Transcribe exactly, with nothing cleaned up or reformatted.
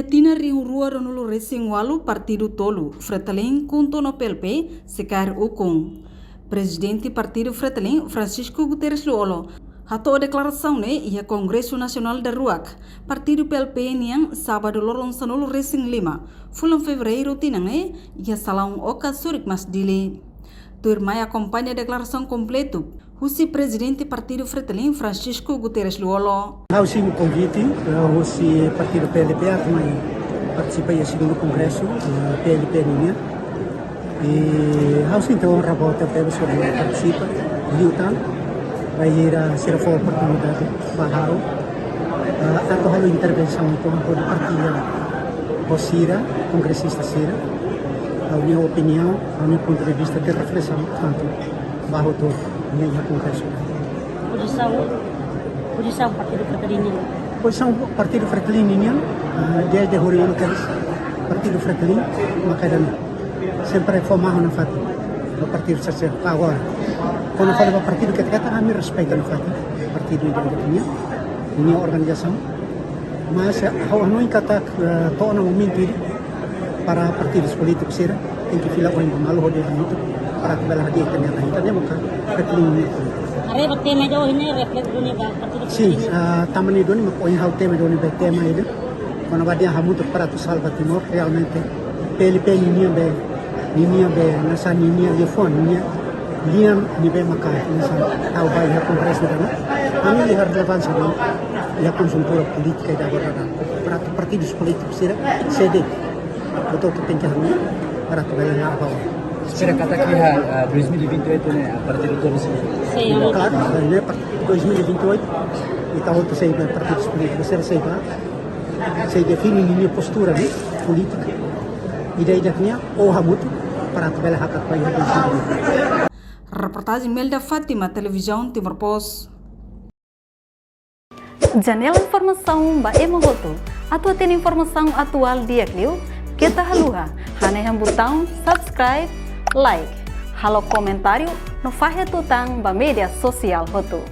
Tinan rihun rua ruanulu resin ualu, partidu tolu, Fretilin, KHUNTO no P L P, sei kaer ukun. Prezidente Partidu Fretilin, Francisco Guterres Lú-Olo, hato'o deklarasaun ne'e iha Kongresu Nasionál daruak Partidu P L P nian, sábadu loron sanulu resin lima, fulan Fevereiru tinan ne'e, iha Salaun Oka, Surik Mas, Dili. Tuirmai akompaña deklarasaun kompletu husi Prezidente Partidu Fretilin, Francisco Guterres Lú-Olo. Ha'u simu konvite, eh, husi Partidu P L P atu mai partisipa iha segundu kongresu, eh, P L P nian. I ha'u sente onra boot tebes hodi partisipa, liután, bainhira sira fó oportunidade ba ha'u, eh, atu halo intervensaun, atu hodi partilla ho sira, kongresista sira, ha'u-nia opiniaun, ha'u-nia pontu de vista, de reflesaun, tantu ba hotu, ne'e iha kongresu. Pozisaun, pozisaun Partidu Fretilin nian? Pozisaun Partidu Fretilin nian, ah, desde horisonte Partidu Fretilin, maka ida-ne'e sempre fó mahon nafatin ba partidu sira-sira, agora. Kuandu fala ba partidu ketak-ketak, ami respeita nafatin partidu ida-idak nian, ninia organizasaun. Mas, eh, ha'u hanoin katak, eh, to'o ona momentu ida para partidus polítikus sira tenke fila oin ba malu hodi hamutuk para atu bele hadi'a ita-nia rai, ita-nia maka Fretilin nian. Haree ba tema ida ohin ne'e reflete duni ba partidu Sin, polítiku. Ah, tanba ne'e duni mak ohin ha'u temi duni ba tema ida. Kona-ba dehan hamutuk para atu salva Timor, realmente P L P ninia be, ninia be, hanesan ninia liafuan, ninia lian ne'ebé maka hanesan tau ba iha kongresu ida-ne'e. Ami lihat relevánsia duni iha konjuntura polítika ida agora daudaun. Para atu partidus polítikus sira sei de'it, betul-betul tenke hamutuk para atu bele la'o ba oin. Espera katak iha, ah, dois mil e vinte e oito ne'e, ah, partidu tolu sira. Sin. Klaru, ne'e partidu dois mil e vinte e oito, ita hotu sei ba, partidus polítikus sira sei ba, sei define ninia postura ne'e, polítika ida-idak nian, ou hamutuk para atu bele hakat ba iha dois mil e vinte e oito. Reportajen Melda Fátima, Televizaun Timor Post. Janela informasaun ba ema hotu. Atu hatene informasaun atuál di'ak liu, keta haluha hanehan butaun subscribe, like, halo komentáriu no fahe tutan ba média sosiál hotu.